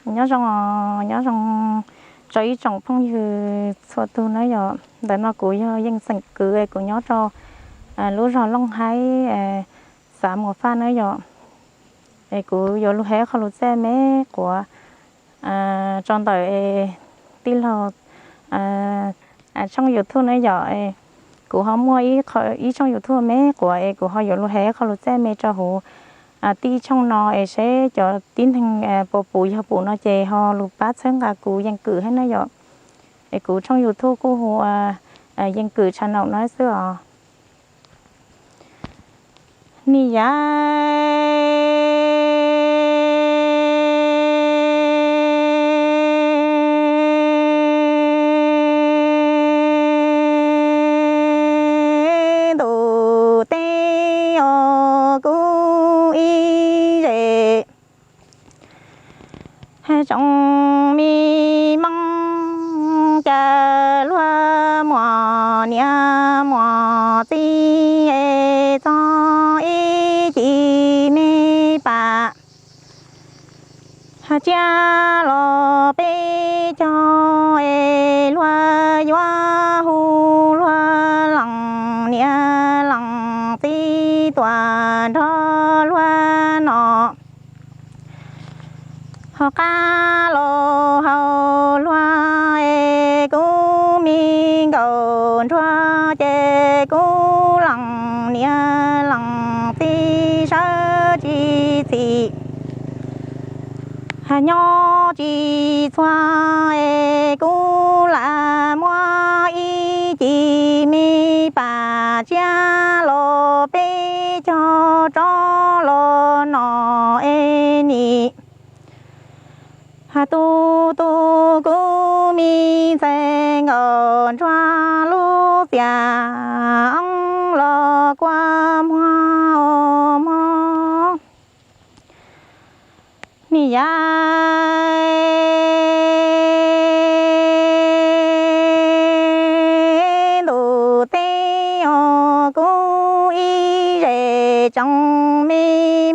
Nyob zoo, nyob zoo rau ib tsoom phooj ywg txhua tus na yom. Ntawm no kuv yog Yeej xeem Kwv es kuv nyob rau lub zos Looj Haib, xav Muas Faj na yom. Es kuv yuav lug hais qhov lus txaj me quav rau ntawm tij laug tshooj YouTube na yom. Kuv ho muaj ib tshooj YouTube me quav es kuv ho yuav lug hais qhov lus txaj me rau huv tij tshooj no es seb cov tib neeg puas pum, yog pum no ces ho lug pab txhawb nqa kuv Yeej Kwv thiab na yom. Es kuv tshooj YouTube kuj hu ua Yeej Kwv channel no xwb os. Ni yav ntuj teb os, kuv ib zes tsoom me Hmoob, cas luag muaj niam muaj txiv es txog ib chim me pam tsiab los peb caug es luag yuav hu luag leej niam leej txiv tuaj nrog luag noj. Ho qab los hauv luag es kuv me nkauj nruag ces kuv leej niam leej txiv sawv tsis txim, nyob tsis txhua es kuv lam muab ib chim me pam tsiab los peb caug rov los noj es nim tu tu kuv me ntxhais nkauj nruag lub txiab oob los kua muag mog. Ni yav ntuj teb os, kuv ib zes tsoom me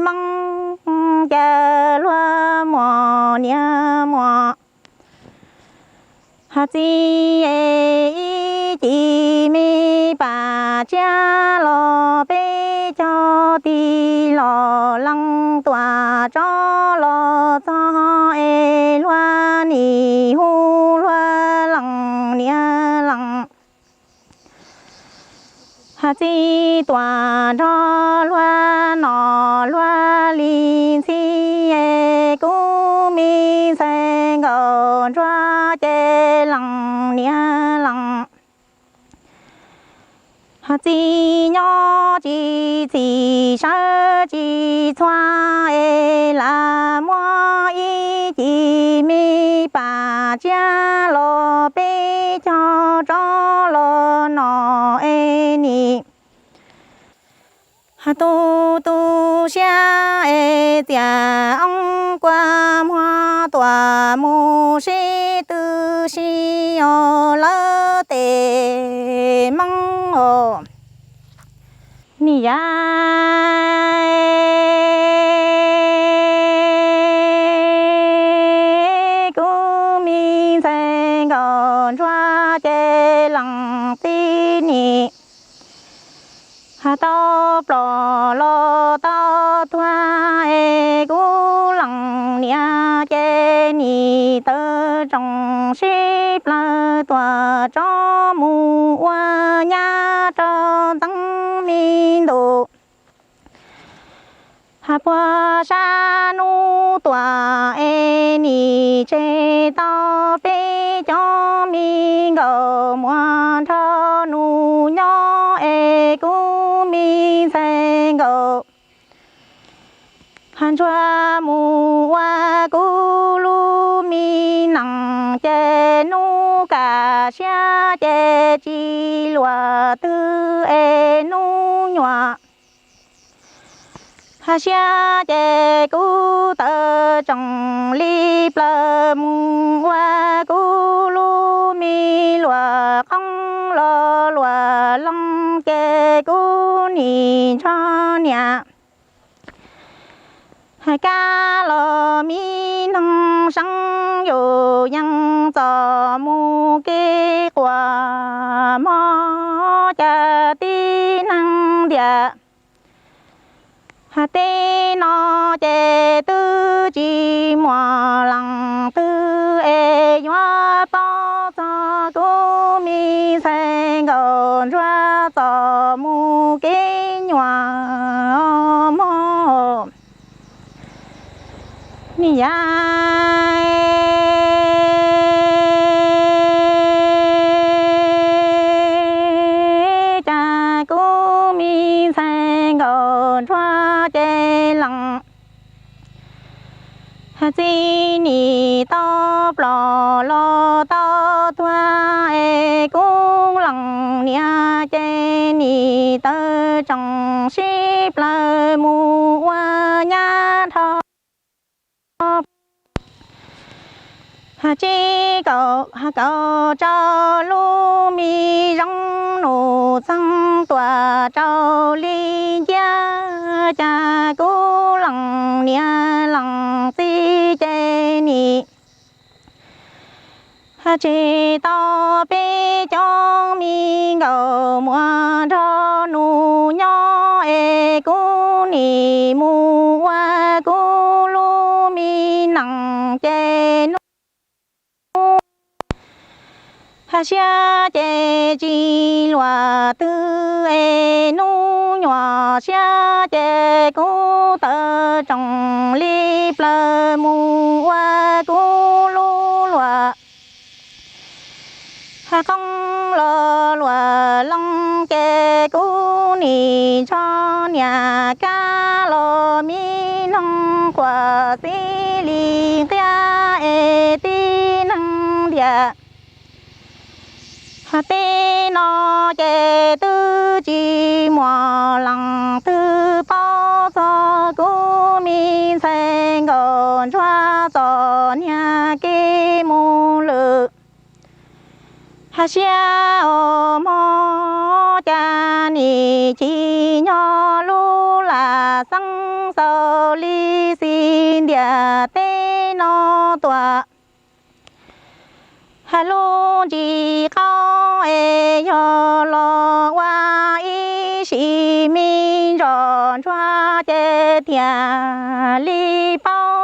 Hmoob, cas luag muaj niam muaj txiv es ib chim me pam tsiab los peb caug tig los lees tuaj tso los txog es luag nim hu luag leej niam leej txiv tuaj nrog luag noj luag li ntxhi es kuv me ntxhais nkauj nruag ces leej niam leej txiv nyob tsis txhim sawv tsis txhua es lam muab ib chim me pam tsiab los peb caug rov los noj es nim tu tu siab es txiab oob kua muag tuaj mus sib tw si os lawv tej Hmoob os. Ni yav kuv me ntxhais nkauj nruag ces leej txiv nim tau ploj los tau tuag es kuv leej niam ces nim taw tsoom sib plawg tuaj tso mus ua nyab rau ntxeev me ntuj puag sab hnub tuaj es nim tseg tau peb cov me nkauj muam nrog nus nyob es kuv me ntxhais nkauj nruag mus ua kuv lub me neej ces hnub kaj siab ces tsis luaj twg es hnub nyuaj siab ces kuv taw tsoom li plaws mus ua kuv lub me luam qoob los luam loog ces kuv nim nrog niam kab los me noog seeb yus yeej txom mus kev quas mob, cas tib neeg ntiag. Tej no ces twb tsis muaj leej twg es yuav paub txog kuv me ntxhais Nkauj Ntsuab txom mus kev nyuam mog. Ni yam cas kuv me ntxhais Nkauj Ntsuab ces lees txiv nim tau plom los tau tuag es kuv lees niam ces nim tawm tsoom sib plaws mus ua nyab nrho. Tsib kaum, kaum rau lub me zoo nus txeeg tuam rau li nciab, cas kuv lees niam lees txiv ces nim tsis tau peb cov me nkauj muam nrog nus nyob es kuv nim mus ua kuv lub me neej ces hnub siab ces tsis luag twg es hnub nyuam siab ces kuv tawm tsoom li plaws mus ua kuv lub luam qoob los luam loos ces kuv nim nrog niam kab los me noog quas txiv li nqiab es tib neeg ntiag. Tej no ces twb tsis muaj leej twg paub txog kuv me ntxhais Nkauj Ntsuab txom nyem kev mus lawm. Siab os mog, cas nim chim nyob lub lam xeeb xaus li xis ntiag tej no tuaj. Lub ntsis qaub es yog los ua ib sim me ntsos ntsuag ces thiaj li paub